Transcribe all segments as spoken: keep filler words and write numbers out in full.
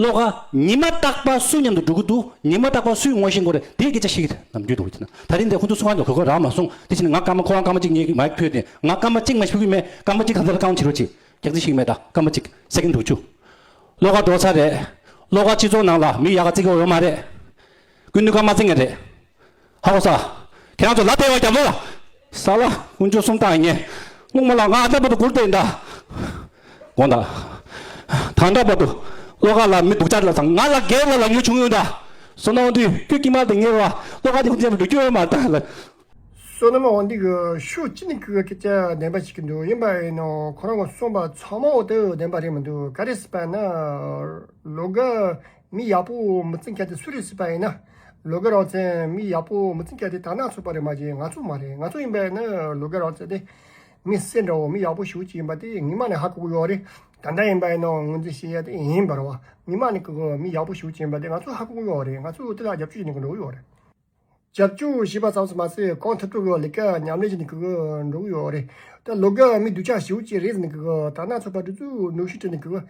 བློ་དགའ་ཉི་མ་རྟག་པར་སུ་མཉམ་དུ་འགྲོ་གི་འདུག་ཉི་མ་རྟག་པར་སུས་ངོ་ཤེས་དགོས་རེད། དེའི་སྐད་ཆ་བཤད་ཀྱི་རེད། ནམ་རྒྱུན་འདུག་ཟེར་ན། ད་རིང་འདི་ཁོང་ཚོ་ཚོང་ཁང་ལ་གོ་སྐབས་རག་མ་སོང་། དེ་བྱས་ནས་ང་སྐར་མ་ཁོ་རང་སྐར་མ་གཅིག་ཉལ་གི་མ་ཡིག་ཕུལ་ཏེ། ང་སྐར་མ་གཅིག་མ་ཞིག་ཕུལ་གི་མེད། སྐར་མ་གཅིག་ག་ཚོད་རྐང་བྱེད་རོགས་གྱིས། རྒྱག་རྩིས་ཤིག་མེད། ད་སྐར་མ་གཅིག་སེ་ཀེན་དྲུག་ཅུ། བློ་དགའ་འགྲོ་ཚར་རེད། བློ་དགའ་སྤྱི་ཚོགས་ནང་ལ་མི་ཡག་ག་བརྩི་གི་ཡོད་མ་རེད། སྐུ་མདུན་ཁ་མ་བརྩི་ངེས་རེད། ཧ་གོ་ས། ཁྱེད་རང་ཚོ་ལ་དེ་བ་རྒྱབ་ལོ་ལ། ས་ལ་དཀོན་མཆོག་གསུམ་བཏང་ངེས། སྔོན་མ་ལ་ང་ཨ་ད་བར་དུ་སྒུར་བསྡད་ཡིན་ད། དགོངས་དག་ད་ལྟ་བར་དུ་བློ་དགའ་ལ་མི་སྡུག་ཅག་ལ་དང་ང་ལ་སྒེར་ལ་ལ་ཉོ་བྱུང་ཡོད་ད། བསོད་ནམས་དབང་འདུས་ཁྱོད་ཀྱིས་མ་དེ་ངེས་བ། བློ་དགའ་དེ་ཁོང་ཚོ་ལ་འགྲོ་རྒྱུ་ཡོད་མ་རེད་ད་ལ། བསོད་ནམས་དབང་འདུས་ཀྱི་ཤུགས་ཅི་ནས་ཁུ་གི་སྐད་ཆ་བདེན་པ་ཞིག་གི་འདུག་ཡིན་པ་ཡིན་ནོ་ཁོ་རང་གི་གསུངས་པ་ཚང་མ་འོ་དེ་བདེན་པ་རེད་མི་འདུག་ག་རེ་ཟེར་པ་ན། ལོ་དགའ་མི་ཡག་པོ་མི་བརྩི་མཁན་དེ་སུ་རེད་ཟེར་པ་ཡིན་ན། ལོ་དགའ་རང་བཙན་མི་ཡག་པོ་མི་བརྩི་མཁན་དེ་དར་ནག་ཚོགས་པ་རེད་མ་གཞི་ང་ཚོ་མ་རེད། ང་ཚོ་ཡིན་པ་ཡིན་ན་ལོ་དགའ་རང་བཙན་དེ་མི་སེར་འདྲ་བོ་མི་ཡག་པོ་ཞེ་པོ་ཅིག་ཡིན་པ་དེ་སྔོན་མ་ནས་ཧ་གོ་གི་ཡོད་རེད། ད་ལྟ་ཡིན་པ་ཡིན་ནོ་ངོས་འཛིན་བྱེད་ཡ་དེ་ཡིན་པ་རེད་བ། སྔོན་མ་ནས་ཁུ་གི་མི་ཡག་པོ་ཞེ་པོ་ཅིག་ཡིན་པ་དེ་ང་ཚོ་ཧ་གོ་གི་ཡོད་རེད། ང་ཚོ་དེ་ལ་རྒྱབ་སྐྱོར་བྱེད་ནས་འགྲོ་གི་ཡོད་རེད། རྒྱབ་སྐྱོར་བྱས་པ་ཙམ་ཞིག་མ་ཟད་གང་ཐུབ་ཐུབ་ཀྱི་ལས་ཀ་ཉམས་ལེན་བྱས་ནས་ཁུ་གི་འགྲོ་གི་ཡོད་རེད། ད་ལོ་དགའ་མི་སྡུག་ཅག་ཞེ་པོ་ཅིག་རེད་ཟེར་ནས་ཁུ་གི་དར་ནག་ཚོགས་པ་དེ་ཚོས་གནོན་ཤུགས་སྤྲད་ནས་ཁུ་གི་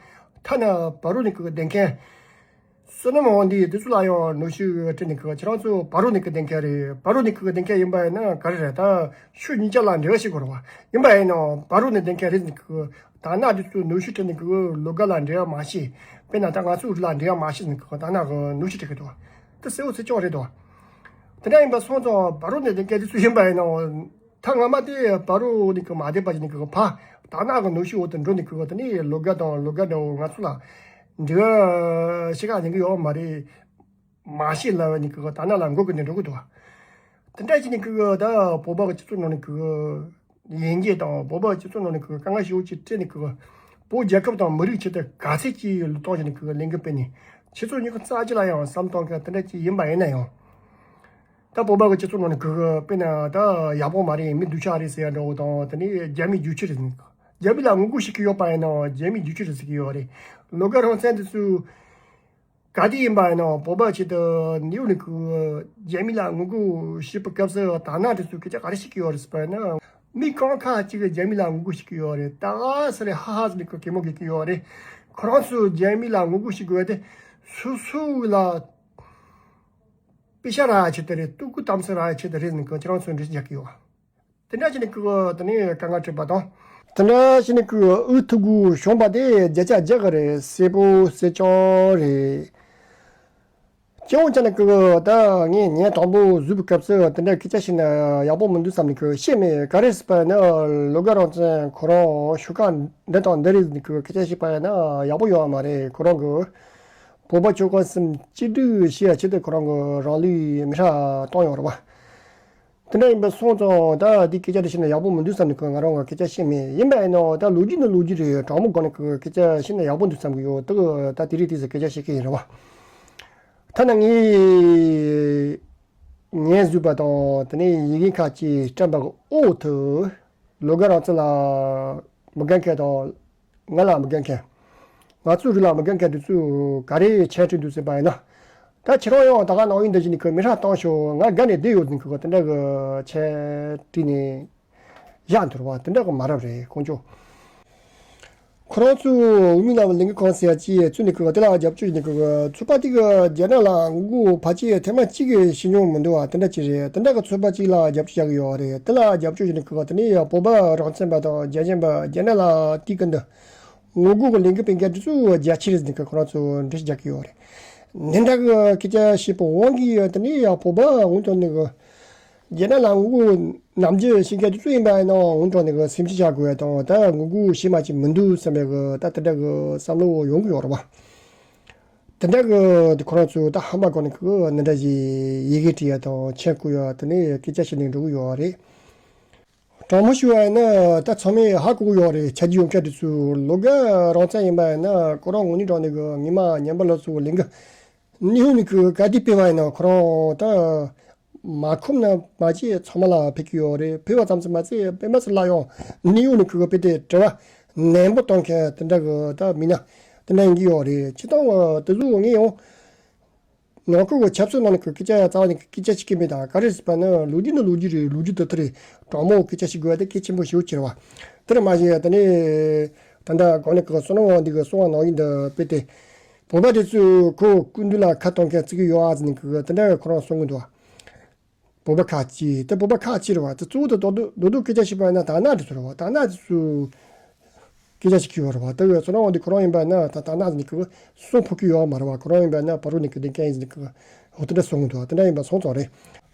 ཐ་ན་བར་རུ་ནས་ཁུ་གི་བསྡད་མཁན། བསོད་ནམས་དབང་འདུས་དེ་ཚོ་ལ་ཡང་གནོན་ཤུགས་སྤྲད་ནས་ཁུ་གི་ཁྱེད་རང་ཚོ་བར་རུ་ནས་ཁུ་གི་བསྡད་མཁན་རེད། བར་རུ་ནས་ཁུ་གི་བསྡད་མཁན་ཡིན་པ་ཡིན་ན་ག་རེ་རེད། ད་ཤུགས་གཉིས་ཆ་ལ་འབྲེལ་བ་བྱེད་དགོས་རེད་བ། ཡིན་པ་ཡིན་ནའང་བར་རུ་ནས་བསྡད་མཁན་རེད་ཟེར་ནས་ཁུ་གི་དར་ནག་དེ་ཚོས་གནོན་ཤུགས་སྤྲད་ནས་ཁུ་གི་ལོ་དགའ་ལ་འབྲེལ་བ་མ་བྱེད། དཔེར་ན་ད་ང་ཚོའི་རིགས་ལ་འབྲེལ་བ་མ་བྱེད་ཟེར་ནས་ཁུ་གི་དར་ནག་གིས་གནོན་ཤུགས་སྤྲད་ཀྱི་འདུག་དེ་གསལ་བོ་གསལ་རྐྱང་རེད་དོ། དེ་འདྲ་ཡིན་པ་སོང་ཙང་བར་རུ་ནས་བསྡད་མཁན་དེ་ཚོ་ཡིན་པ་ཡིན་ནའང་། ད་སྔ་མ་དེ་བར་རུ་ནས་ཁུ་མ་བསྡད་པ་ཅིག་ནས་ཁུ་གི་ཕ་དར་ནག་གི་གནོན་ཤུགས་འོག་ཏུ་འགྲོ་ནས་ཁུ་གི་དེ་ནས་ལོ་དགའ་དང་ལོ་དགའ་འདྲ་བོ་ང་ཚོ་ལ་འབྲེལ་བ་ཞིག་ག་ལེན་གི་ཡོད་མ་རེད། མ་ཤེས་ལབ་ནས་ཁུ་གི་དར་ནག་ལ་མགོ་གི་ནས་འགྲོ་གི་འདུག་དེ་འདྲ་བྱས་ནས་ཁུ་གི་ད་བོད་པ་གི་སྤྱི་ཚོགས་ནང་ནས་ཁུ་གི་ཡན་ཆད་དང་བོད་པ་སྤྱི་ཚོགས་ནང་ནས་ཁུ་གི་དཀའ་ངལ་ཞེ་པོ་ཅིག་འཕྲད་ནས་ཁུ་གི་བོད་རྒྱལ་ཁབ་དང་མི་རིགས་ཆེད་དུ་ག་ཚད་ཅིག་ལུས་གཏོང་བྱས་ནས་ཁུ་གི་ལས་འགུལ་སྤེལ་ནས་ཁྱེད་ཚོ་ཉིད་ཀྱི་རྩ་ཆེ་ལ་ཡང་བསམ་གཏོང་མཁན་དེ་འདྲ་ཅིག་ཡིན་པ་ཡིན་ན་ཡང་། ད་བོད་པ་གི་སྤྱི་ཚོགས་ནང་ནས་ཁུ་གི་དཔེར་ན་ད་ཡག་པོ་མ་རེད། མི་སྡུག་ཅག་རེད་ཟེར་ཡ་འདྲ་བོ་དང་དེ་ནས་རྒྱ་མི་རྒྱུག་ཁྱི་རེད་ཟེར། རྒྱ་མི་ལ་ངོ་རྒོལ་བྱེད་ཀྱི་ཡོད་པ་ཡིན་ནའང་རྒྱ་མི་རྒྱུག་ཁྱི་རེད་ཟེར་གྱི་ཡོད་རེད། ལོ་དགའ་རང་བཙན་དེ་ཚོས་ག་དུས་ཡིན་པ་ཡིན་ནའང་བོད་པ་ཆེད་དུ་ནེའུ་ནི་ཁུ་རྒྱ་མི་ལ་ངོ་རྒོལ་བྱེད་པའི་སྐབས་སུ་དར་ནག་དེ་ཚོས་སྐད་ཆ་ག་རེ་བཤད་ཀྱི་ཡོད་རེད་ཟེར་བ་ཡིན་ན། མི་གང་ཁ་ཅིག་གིས་རྒྱ་མི་ལ་ངོ་རྒོལ་བྱེད་ཀྱི་ཡོད་རེད། ད་ཨ་ས་རེ་ཧ་ཧ་ཟེར་ནས་ཁུ་གད་མོ་རྒྱག་གི་ཡོད་རེད། ཁོ་རང་ཚོས་རྒྱ་མི་ལ་ངོ་རྒོལ་བྱེད་དགོས་ཡ་དེ་སོ་སོ་ལ་པེ་ཤ་རག་ཡ་ཆེད་དུ་རེད། སྟུག་པོ་གཏམ་ཚིག་རག་ཡ་ཆེད་དུ་རེད་ཟེར་ནས་ཁུ་ཁྱེད་རང་ཚོས་འགྲེལ་བཤད་རྒྱག་གི་ཡོད། དེ་འདྲ་བྱས་ནས་ཁུ་གི་དེ་ནས་དཀའ་ངལ་འཕྲད་པ་དང་། དེ་འདྲ་བྱས་ནས་ཁུ་གི་འུ་ཐུག་གུ་བྱུང་པ་དེ་བརྒྱ་ཆ་བརྒྱ་གི་རེད། གསལ་པོ་གསལ་རྐྱང་རེད། སྤྱི་ཡོངས་ཆ་ནས་ཁུ་གི་ད་ངས་ཉིན་དང་པོ་བཟོས་པའི་སྐབས་སུ་དེ་འདྲ་སྐད་ཆ་བཤད་ན་ཡག་པོ་མི་འདུག་བསམ་ནས་ཁུ་གི་བཤད་མེད། ག་རེ་ཟེར་བ་ཡིན་ན་ལོ་དགའ་རང་བཙན་ཁོ་རང་ཤོག་ཁག་འདི་དང་འདི་རེད་ཟེར་ནས་ཁུ་གི་སྐད་ཆ་བཤད་པ་ཡིན་ན་ཡག་པོ་ཡོད་མ་རེད། ཁོ་རང་གི་བོད་པ་ཆོལ་ཁ་གསུམ་གཅིག་སྒྲིལ་བྱེད་ཡ་ཆེད་དུ་ཁོ་རང་གི་རང་ལུས་མེ་སྲེག་བཏང་ཡོད་རེད་བ། དེ་འདྲ་ཡིན་པ་སོང་ཙང་ད་འདི་སྐད་ཆ་དེ་བཤད་ན་ཡག་པོ་མི་འདུག་བསམ་ནས་ཁོས་ང་རང་གི་སྐད་ཆ་བཤད་མེད། ཡིན་པ་ཡིན་ནའང་ད་ལོ་རྒྱུས་ནི་ལོ་རྒྱུས་རེད། དྲང་མོ་སྒང་ནས་ཁོས་སྐད་ཆ་བཤད་ན་ཡག་པོ་འདུག་བསམ་གི་ཡོད། ད་ད་དེ་རིང་དེ་ཚོ་སྐད་ཆ་བཤད་ཀྱི་ཡིན་རེད་བ། ཐ་ན་ངས་ཉན་བཟོས་པ་དང་དེ་ནས་ཡི་གེ་ཁག་ཅིག་བཀྲམ་པ་གི་འོག་ཏུ་ལོ་དགའ་རང་བཙན་ལ་མི་དགའ་མཁན་དང་། ང་ལ་མི་དགའ་མཁན། ང་ཚོའི་རིགས་ལ་མི་དགའ་མཁན་དེ་ཚོས་ག་རེ་མཆན་བྲིས་འདུག་ཟེར་བ་ཡིན་ན། ད་ཁྱེད་རང་ཡང་ད་ག་ནང་བཞིན་འདི་བཞིན་གྱི་མི་ཧྲ་བཏང་ཤོག་ང་དགའ་ནས་བསྡད་ཡོད་ཟིན་གྱི་དེ་འདྲ་གི་མཆན་བྲིས་ནས་བཞག་འདུག་བ། དེ་འདྲ་གི་མ་རབས་རེད་ཁོང་ཚོ། ཁོ་རང་ཚོས་འོས་མི་རྣམས་ལས་འགུལ་ཁང་ཟེར་ཡ་ཅིག་བཙུགས་ནས་གི་དེ་ལ་རྒྱབ་སྐྱོར་བྱས་ནས་གི་ཚོགས་པ་དེ་གི་རྒྱ་ནག་ལ་ངོ་རྒོལ་ཕལ་ཆེར་ཐེངས་མ་གཅིག་གི་བྱེད་མྱོང་མི་འདུག་བ། དེ་འདྲ་ཅིག་རེད། དེ་འདྲ་གི་ཚོགས་པ་གཅིག་ལ་རྒྱབ་སྐྱོར་བྱ་གི་ཡོད་རེད། དེ་ལ་རྒྱབ་སྐྱོར་བྱས་ནས་གི་དེ་ནས་ཡང་བོད་པ་རང་བཙན་པ་དང་རྒྱལ་ཞེན་པ་རྒྱ་ནག་ལ་དེ་གི་འདི། ངོ་རྒོལ་གྱི་ལས་འགུལ་སྤེལ་མཁན་དེ་ཚོ་རྒྱ་ཆེ་རེད་ཟེར་ནས་ཁོ་རང་ཚོ་འགྲེལ་བཤད་རྒྱག་གི་ཡོད་རེད། འདི་འདྲ་གི་སྐད་ཆ་བཤད་པའི་དབང་གིས་དེ་ནས་ཡང་བོད་པ་འོང་དྲགས་ནས་གི་རྒྱ་ནག་ལ་ངོ་རྒོལ་ནམ་རྒྱུན་བྱེད་མཁན་དེ་ཚོ་ཡིན་པ་ཡིན་ནའང་འོང་དྲགས་ནས་གི་སེམས་ཤུགས་བྱ་དགོས་དང་ད་ངོ་རྒོལ་བྱེད་མ་བྱེད་མི་འདུག་བསམ་པའི་གི་ད་དེ་འདྲ་གི་བསམ་བློ་ཡོང་གི་ཡོད་རེད་བ། དེ་འདྲ་གི་དེ་ཁོ་རང་ཚོ་ད་ཧམ་པ་སྒང་ནས་གི་འདི་འདྲ་ཞིག་ཡི་གེ་བྲིས་ཡ་དང་མཆན་བཀོད་ཡ་དེ་ནས་སྐད་ཆ་བཤད་ནས་འགྲོ་གི་ཡོད་རེད། དྲང་མོ་ཞུ་བ་ཡིན་ན་ད་ཚང་མས་ཧ་གོ་གི་ཡོད་རེད། ཆ་རྒྱུས་ཡོད་མཁན་དེ་ཚོས་ལོ་དགའ་རང་བཙན་ཡིན་པ་ཡིན་ན་ཁོ་རང་དངོས་གནས་དྲང་གནས་གི་ངོ་མ་ཉན་པ་ལ་སོགས་ལས་འགུལ་ནེའུ་ནི་ཁུ་ག་དུས་སྤེལ་བ་ཡིན་ན་ཁོ་རང་ད་མ་ཁོམ་ན་མ་བྱེད་ཚང་མ་ལ་ཕེབས་ཀྱི་ཡོད་རེད། ཕེབས་པ་ཙམ་ཞིག་མ་ཚད་སྤེལ་མ་ཚད་ལ་ཡང་ནེའུ་ནི་ཁུ་གི་དཔེ་དེ་དྲི་བ་ནན་པོ་གཏོང་མཁན་དེ་འདྲ་གི་ད་མི་སྣ་དེ་འདྲ་ཡིན་གྱི་ཡོད་རེད། སྤྱིར་བཏང་དེ་ཚོ་ངས་ཡང་། ནང་ཁུལ་གྱི་ཆབ་སྲིད་ནང་ནས་སྐད་ཆ་རྩ་བ་ནས་སྐད་ཆ་བཤད་ཀྱི་མེད། ད་ག་རེ་ཟེར་བ་ན་ལོ་རྒྱུས་ནི་ལོ་རྒྱུས་རེད། ལོ་རྒྱུས་དེ་ཚོ་རེད། དྲང་མོ་སྐད་ཆ་བཤད་དགོས་པ་དེ་གལ་ཆེན་པོ་ཞེ་པོ་ཅིག་རེད་བ། དེ་རེད་མ་གཞི་དེ་ནས་ད་ལྟ་གོང་ནས་གི་བསོད་ནམས་དབང་འདུས་ཀྱིས་གསུངས་པ་ནང་བཞིན་དུ་དཔེ་དེ་ བོད་པ་དེ་ཚོས་ཁོ་སྐུ་མདུན་ལ་ཁ་གཏོང་མཁན་བརྩི་གི་ཡོད་ཨ་ཟེར་ནས་ཁོ་དེ་འདྲ་ཁོ་རང་གསུང་གི་འདུག་བ། བོད་པ་ཁག་ཅིག་དེ་བོད་པ་ཁག་ཅིག་རེད་བ། དེ་གཙོ་བོ་དེ་རྡོག་རྡོག་རྡོག་རྡོག་སྐད་ཆ་བཤད་པ་ཡིན་ན་དར་ནག་དེ་ཚོ་རེད་བ། དར་ནག་དེ་ཚོས་སྐད་ཆ་བཤད་ཀྱི་ཡོད་རེད་བ། དེ་གི་ཚོ་རང་དབང་དེ་ཁོ་རང་ཡིན་པ་ཡིན་ན་ད་དར་ནག་ཟེར་ནས་ཁོ་གསུང་ཕོད་ཀྱི་ཡོད་མ་རེད་བ། ཁོ་རང་ཡིན་པ་ཡིན་ན་བར་དུ་ནས་ཀྱི་བདེན་མཁན་ཡིན་ཟེར་ནས་ཁོ་འོ་དེ་འདྲ་གསུང་གི་འདུག་བ། དེ་འདྲ་ཡིན་པ་སོང་ཙང་རེད།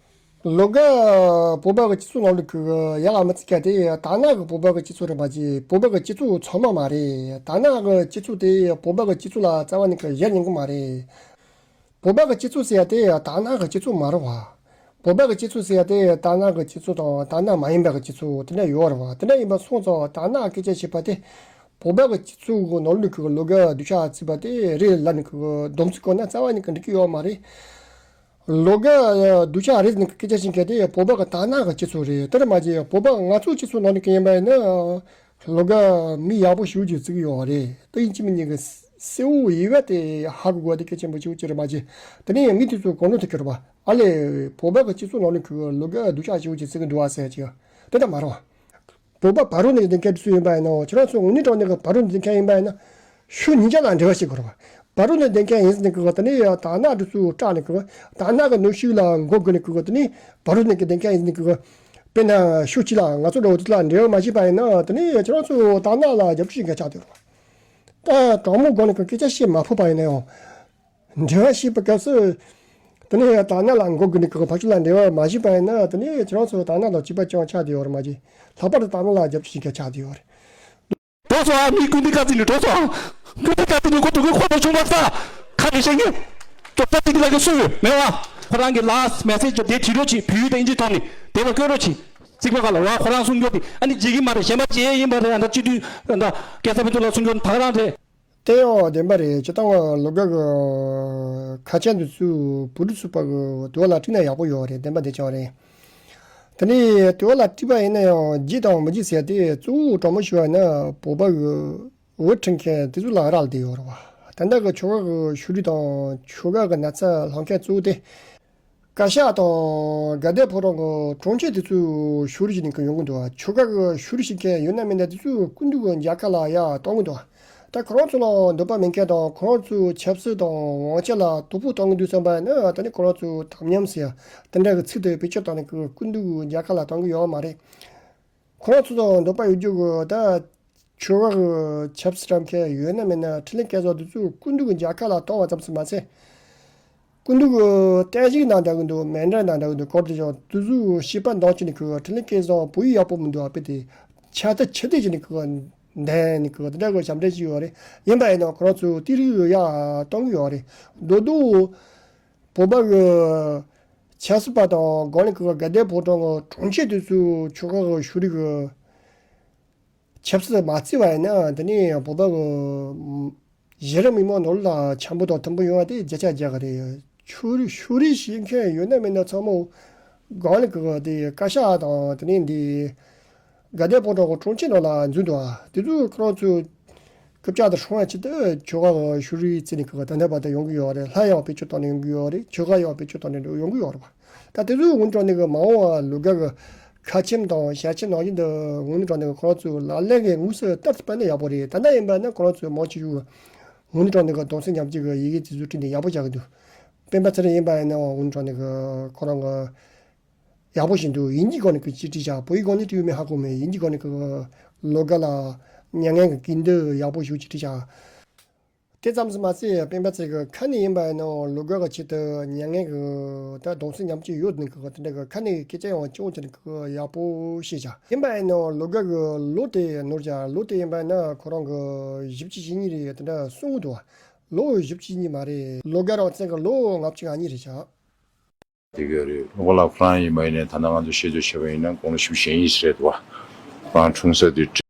ལོ་འགའ་བོད་པ་གི་སྤྱི་ཚོགས་ནང་ལ་གི་ཡག་མི་བརྩི་མཁན་དེ་དར་ནག་གི་བོད་པ་གི་སྤྱི་ཚོགས་རེད་མ་གཏོགས་བོད་པ་གི་སྤྱི་ཚོགས་ཚང་མ་མ་རེད། དར་ནག་གི་སྤྱི་ཚོགས་དེ་བོད་པ་གི་སྤྱི་ཚོགས་ལ་རྩ་བ་ནས་གི་གཞི་ཉན་གི་མ་རེད། བོད་པ་གི་སྤྱི་ཚོགས་ཟེར་ཡ་དེ་དར་ནག་གི་སྤྱི་ཚོགས་མ་རེད་བ། བོད་པ་གི་སྤྱི་ཚོགས་ཟེར་ཡ་དེ་དར་ནག་གི་སྤྱི་ཚོགས་དང་དར་ནག་མ་ཡིན་པ་གི་སྤྱི་ཚོགས་དེ་འདྲ་ཡོད་རེད་བ། དེ་འདྲ་ཡིན་པ་སོང་ཙང་དར་ནག་སྐད་ཆ་བཤད་པ་དེ་བོད་པ་གི་སྤྱི་ཚོགས་གི་ནང་ལ་གི་ལོ་འགའ་སྡུག་ཅག་བརྩིས་པ་དེ་རེད་ལབ་ནས་གི་སྡོམ་རྩིས་བཀོད་ན་རྩ་བ་ནས་གི་འགྲིག་གི་ཡོད་མ་རེད། ལོ་འགའ་སྡུག་ཅག་རེད་ཟེར་ནས་སྐད་ཆ་བཤད་མཁན་དེ་བོད་པ་གི་དར་ནག་གི་སྤྱི་ཚོགས་རེད། དེ་རེད་མ་གཏོགས་བོད་པ་ང་ཚོའི་སྤྱི་ཚོགས་ནང་ནས་གི་ཡིན་པ་ཡིན་ན་ལོ་འགའ་མི་ཡག་པོ་ཞེ་པོ་ཅིག་བརྩི་གི་ཡོད་རེད། དེ་ཡིན་གཅིག་མིན་གཉིས་ཀྱི་གསལ་བོ་ཡིན་པ་དེ་ཧ་གོ་དགོས་དེ་གལ་ཆེན་པོ་ཞེ་པོ་ཅིག་རེད་མ་གཏོགས། དེ་ནས་ཡང་མི་དེ་ཚོ་གང་འདྲ་ཐུག་གི་རེད་པ། ཨ་ལས་བོད་པ་གི་སྤྱི་ཚོགས་ནང་ནས་གི་ལོ་འགའ་སྡུག་ཅག་ཞེ་པོ་ཅིག་བརྩི་གི་འདུག་བ་ཟེར་གྱི་དེ་འདྲ་མ་རེད་བ། བོད་པ་བར་དུ་ནས་བསྡད་མཁན་དེ་ཚོ་ཡིན་པ་ཡིན་ན་ཁྱེད་རང་ཚོ་དངོས་གནས་དྲང་གནས་ཀྱི་བར་དུ་བསྡད་མཁན་ཡིན་པ་ཡིན་ན་ཤུགས་གཉིས་ཆ་ལ་འབྲེལ་བ་བྱེད་དགོས་རེད་བ། བར་དུ་ནས་བསྡད་མཁན་ཡིན་ཟེར་ནས་གི་དེ་ནས་དར་ནག་དེ་ཚོ་སྐྲག་ནས་གི་དར་ནག་གི་གནོན་ཤུགས་ལ་མགོ་སྒུར་ནས་གི་དེ་ནས་བར་དུ་ནས་གི་བསྡད་མཁན་ཡིན་ཟེར་ནས་གི་དཔེར་ན་ཤུགས་གཅིག་ལ་ང་ཚོ་འདྲ་བོ་དེ་ཚོ་ལ་འབྲེལ་བ་མ་བྱས་པ་ཡིན་ན་དེ་ནས་ཁྱེད་རང་ཚོ་དར་ནག་ལ་རྒྱབ་སྐྱོར་བྱེད་མཁན་ཆགས་བསྡད་རེད་བ། ད་དྲང་མོ་སྒོ་ནས་གི་སྐད་ཆ་བཤད་མ་ཕོད་པ་ཡིན་ན་ཡང་། འབྲེལ་བ་བྱེད་པའི་སྐབས་སུ། དེ་ནས་དར་ནག་ལ་མགོ་སྒུར་ནས་གི་ཕར་ཕྱོགས་ལ་འབྲེལ་བ་མ་བྱས་པ་ཡིན་ན་དེ་ནས་ཁྱེད་རང་ཚོ་དར་ནག་ལ་གཅིག་པ་ཅང་ཆགས་བསྡད་ཡོད་རེད་མ་གཏོགས། ལྷག་པར་དུ་དར་ནག་ལ་རྒྱབ་སྐྱོར་བྱེད་མཁན་ཆགས་བསྡད་ཡོད་རེད། འགྲོ་སོང་ཨ། མི་ཀུན་དེ་བཀའ་བརྩིས་ནས་འགྲོ་སོང་ཨ། ཀུན་དེ་བཀའ་བརྩིས་ནས་ཁོ་འགྲོ་གི་ཁོ་ལ་ཆུང་བ་ས། ཁ་ནས་བཤད་ངེས། ཅོག་ཙེ་དེ་ལ་གི་སུ་ཡོད་མེད་བ། ཁོ་རང་གི་last message་དེ་བྲིས་རོགས་གྱིས། བོད་ཡིག་དང་ཨིན་ཇི་ཐོག་ནས་དེ་ལ་བཀོད་རོགས་གྱིས། རྩིག་པ་ཁ་ལ་བ་ཁོ་རང་གསུང་རྒྱུ་དེ་ཨ་ནི་བརྗེད་ཀྱི་མ་རེད། གཞན་པ་བརྗེད་ཡས་ཡིན་པ་རེད། ཨ་ད་སྤྱི་འཐུས་ཨ་ད་སྐལ་བཟང་ཕུན་ཚོགས་ལགས་གསུང་རྒྱུ་ད་ག་རང་རེད། དེ་ཡང་བདེན་པ་རེད། སྤྱིར་བཏང་ལོ་འགའ་གི་ཁ་ཆེམས་འདི་ཚོ་བོད་ཕྲུག་ཚོགས་པ་གི་དུས་བབ་ལ་བསྒྲིགས་ན་ཡག་པོ་ཡོད་རེད། བདེན་པ་དེ་ཅང་རེད། དེ་ནས་དུས་བབ་ལ་བསྒྲིགས་པ་ཡིན་ན་ཡང་བརྗེད་དང་མི་བརྗེད་ཟེར་དེ་གཙོ་བོ་དྲང་མོ་ཞུ་བ་ཡིན་ན་བོད་པ་གི་འུར་ཁྲིད་མཁན་དེ་ཚོ་ལ་རག་ལས་བསྡད་ཡོད་རེད་བ། ད་ལྟ་གི་ཆོལ་ཁ་གི་ཤུགས་རིག་དང་ཆོལ་ཁ་གི་ན་ཚ་སློང་མཁན་གཙོ་བོ་དེ། བཀའ་ཤག་དང་དགའ་ལྡན་ཕོ་བྲང་གི་དྲུང་ཆེ་དེ་ཚོས་ཤུགས་རིག་བྱེད་ནས་ཀྱི་ཡོང་གི་འདུག་ཆོལ་ཁ་གི་ཤུགས་རིག་བྱེད་མཁན་ཡོད་ན་མེད་ན་དེ་ཚོས་སྐུ་མདུན་གྱི་མཇལ་ཁ་ལ་ཡར་གཏོང་གི་འདུག་ད་ཁོ་རང་ཚོ་ལ་འདོད་པ་མེད་མཁན་དང་ཁོ་རང་ཚོའི་ཆབ་སྲིད་དང་དབང་ཆ་ལ་དོ་ཕོག་གཏོང་གི་འདུག་བསམ་པ་ཡིན་ན་ད་ནི་ཁོ་རང་ཚོས་དམ་ཉམས་ཟེར་ཡ་དེ་འདྲ་གི་ཚིག་དེ་བེད་སྤྱོད་བཏང་ནས་ཀྱི་སྐུ་མདུན་གྱི་མཇལ་ཁ་ལ་གཏོང་གི་ཡོད་མ་རེད། ཁོ་རང་ཚོ་དང་འདོད་པ་ཡོད་རྒྱུ་གི་ད། ཆོལ་ཁ་གི་ཆབ་སྲིད་རམ་མཁན་ཡོད་ན་མེད་ན་འཕྲིན་ལས་སྐལ་བཟང་དེ་ཚོས་སྐུ་མདུན་གྱི་མཇལ་ཁ་ལ་གཏོང་བ་ཙམ་ཞིག་མ་ཚད། སྐུ་མདུན་གྱི་བརྟན་བཞུགས་ནང་འདྲ་གི་འདུག་མཎྜལ་ནང་འདྲ་གི་འདུག་སྐོར་དེ་བཞིན་དེ་ཚོའི་བཤད་པ་འདང་བྱས་ནས་ཁོས་འཕྲིན་ལས་སྐལ་བཟང་བོད་ཡིག་ཡག་པོ་མི་འདུག་ཨ་དཔེ་དེ་ཆ་ཚད་ཆེ་དེ་བྱས་ནས་ཁོས་འདན་ནས་ཁོས་དེ་འདྲ་གི་ཞབས་འདྲེན་ཞིག་ཡོད་རེད། ཡིན་པ་ཡིན་ན་ཁོ་རང་ཚོས་ཏི་རིག་ཡ་གཏོང་གི་ཡོད་རེད། མདོར་བསྡུས་བོད་པ་གི་ཆབ་སྲིད་པ་དང་སྒང་ལ་ཁོས་དགའ་ལྡན་ཕོ་བྲང་གི་དྲུང་ཆེ་དེ་ཚོས་ཆོལ་ཁ་གི་ཤུགས་རིག་གི་ཆབ་སྲིད་མ་བརྩིས་པ་ཡིན་ན་དེ་ནས་བོད་པ་གི་གཞི་རིམ་མི་མང་ནང་ལ་འཆམ་པོ་དང་མཐུན་པོ་ཡོང་བ་དེ་བརྒྱ་ཆ་བརྒྱ་གི་རེད། ཤུགས་རིག་ཤུགས་རིག་བྱེད་མཁན་ཡོད་ན་མེད་ན་ཚང་མ་སྒང་ལ་གི་དེ་བཀའ་ཤག་དང་དེ་ནས་འདི་དགའ་ལྡན་ཕོ་བྲང་གི་དྲུང་ཆེ་ནང་ལ་འཛུལ་འདུག་ཨ་དེ་ཚོ་ཁོ་རང་ཚོའི་རྐུབ་བཀྱག་དང་སྲུང་བ་ཆེད་དུ་ཆོལ་ཁ་གི་ཤུགས་རིག་བརྩིས་ནས་གི་དེ་འདྲ་བ་དེ་ཡོང་གི་ཡོད་རེད། ལྷ་ཡང་བེད་སྤྱོད་བཏང་ནས་ཡོང་གི་ཡོད་རེད། ཆོལ་ཁ་ཡང་བེད་སྤྱོད་བཏང་ནས་ཡོང་གི་ཡོད་རེད་པ། ད་དེ་ཚོའི་དངོས་གནས་དྲང་གནས་ཀྱི་མ་འོངས་པ་ལོ་འགའ་གི་ཁ་ཆེམས་དང་ཞལ་ཆེམས་ནང་བཞིན་དུ་དངོས་གནས་དྲང་གནས་ཀྱི་ཁོ་རང་ཚོའི་ལག་ལེན་གྱི་དངོས་སུ་བསྟར་ཐུབ་པ་ན་ཡག་པོ་རེད། ད་ལྟ་ཡིན་པ་ན་ཁོ་རང་ཚོའི་མང་ཆེ་ཤོས་དངོས་གནས་དྲང་གནས་ཀྱི་གདུང་སེམས་མཉམ་སྐྱེད་ཀྱི་ཡི་གེ་དེ་ཚོ་བྲིས་ནས་ཡག་པོ་བཞག་གི་འདུག་སྤེན་པ་ཚེ་རིང་ཡིན་པ་ཡིན་ན་དངོས་གནས་དྲང་གནས་ཀྱི་ཁོ་རང་གི་ཡག་པོ་ཞིག་འདུག་དབྱིན་ཇིའི་སྒང་ནས་ཀྱི་ཅིག་བྲིས་བཞག་བོད་ཡིག་སྒང་ནས་བྲིས་ཡོད་མེད་ཧ་གོ་མེད། དབྱིན་ཇིའི་སྒང་ནས་ཀྱི་ལོ་འགའ་ལ་མྱ་ངན་གྱི་སྐུལ་འདེད་ཡག་པོ་ཞིག་ཅིག་བྲིས་བཞག་དེ་ཙམ་ཞིག་མ་ཟད་སྤེན་པ་ཚེ་རིང་གི་ཁ་ནས་ཡིན་པ་ཡིན་ནའང་ལོ་འགའ་གི་ཆེད་དུ་མྱ་ངན་གྱི་ད་གདུང་སེམས་མཉམ་སྐྱེད་ཡོད་ནི་གི་དེ་འདྲ་གི་ཁ་ནས་སྐད་ཆ་ཡང་སྐྱོན་བྱས་ནས་གི་ཡག་པོ་བཤད་བཞག་ཡིན་པ་ཡིན་ནའང་ལོ་འགའ་གི་ལོ་དེ་ནོར་བཞག་ལོ་དེ་ཡིན་པ་ཡིན་ན་ཁོ་རང་གི་བཞི་བཅུ་ཞེ་གཉིས་རེད་དེ་འདྲ་གསུང་གི་འདུག་ལོ་བཞི་བཅུ་ཞེ་གཉིས་མ་རེད། ལོ་འགའ་རང་བཙན་གི་ལོ་ལྔ་བཅུ་ང་གཉིས་རེད་བཞག་དེ་ག་རེད། ཨོ་ལ་ཁོ་རང་ཡིན་པ་ཡིན་ནའི་ད་ལྟ་ང་ཚོ་ཤེས་ཚོད་བྱས་པ་ཡིན་ན་དགུང་ལོ་བཞི་བཅུ་ཞེ་གཉིས་རེད་བ། ཁོ་རང་འཁྲུངས་ས་དེ།